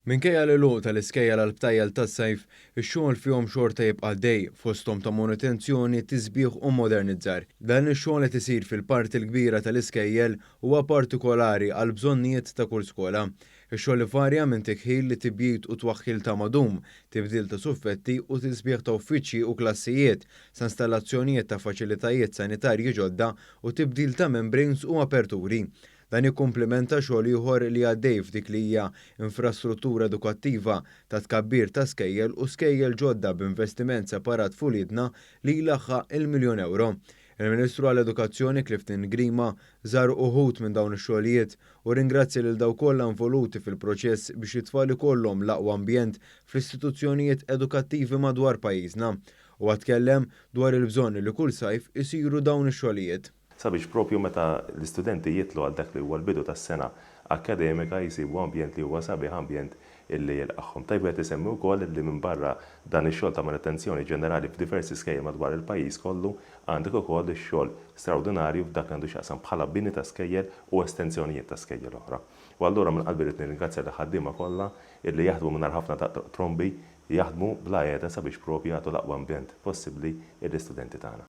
Minkejja l-għeluq tal-iskejjel għall-btajjel tas-sajf, ix-xogħol fihom xorta jibqa' għaddej, fosthom ta' manutenzjoni, tisbiħ u modernizzar. Dan ix-xogħol qed isir fil-parti l-kbira tal-iskejjel huwa partikolari għall-bżonnijiet ta' kull skola. Ix-xogħol ivarja minn tikħil, tibjid u twaħħil ta' madum, tibdil ta' suffetti u tisbiħ ta' uffiċċji u klassijiet, sa installazzjonijiet ta' faċilitajiet sanitarji ġodda u tibdil ta' membranes u aperturi. Dan jikkumplimenta xogħol ieħor li għaddej f'dik li hija infrastruttura edukattiva ta' tkabbir ta' skejjel u skejjel ġodda b'investiment separat f'uliedna li jlaħħaq il-miljun ewro. Il-Ministru għall-Edukazzjoni Clifton Grima żar uħud minn dawn ix-xogħlijiet u rringrazzja lil dawk kollha involuti fil-proċess biex it-tfal ikollhom l-aqwa ambjent fl-istituzzjonijiet edukattivi madwar pajjiżna. Huwa tkellem dwar il-bżonn li kull sajf isiru dawn ix-xogħlijiet. Sabiex proprju meta l-istudenti jidħlu għal dak li huwa l-bidu tas-sena akkademika jsibu ambjent li huwa sabiħ, ambjent illi jilqagħhom. Tajjeb wieħed isemmi wkoll illi minbarra dan ix-xogħol ta' manutenzjoni ġenerali f'diversi skejjel madwar il-pajjiż kollu, għandek ukoll ix-xogħol straordinarju f'dak li għandu x'jaqsam bħala bini ta' skejjel u estensjonijiet ta' skejjel oħra. U allura minn qalbi rrid nirringrazzja lill-ħaddiema kollha illi jaħdmu mingħajr ħafna daqq trombi, jaħdmu bla heda sabiex proprju jagħtu l-aqwa ambjent possibbli lill-istudenti tagħna.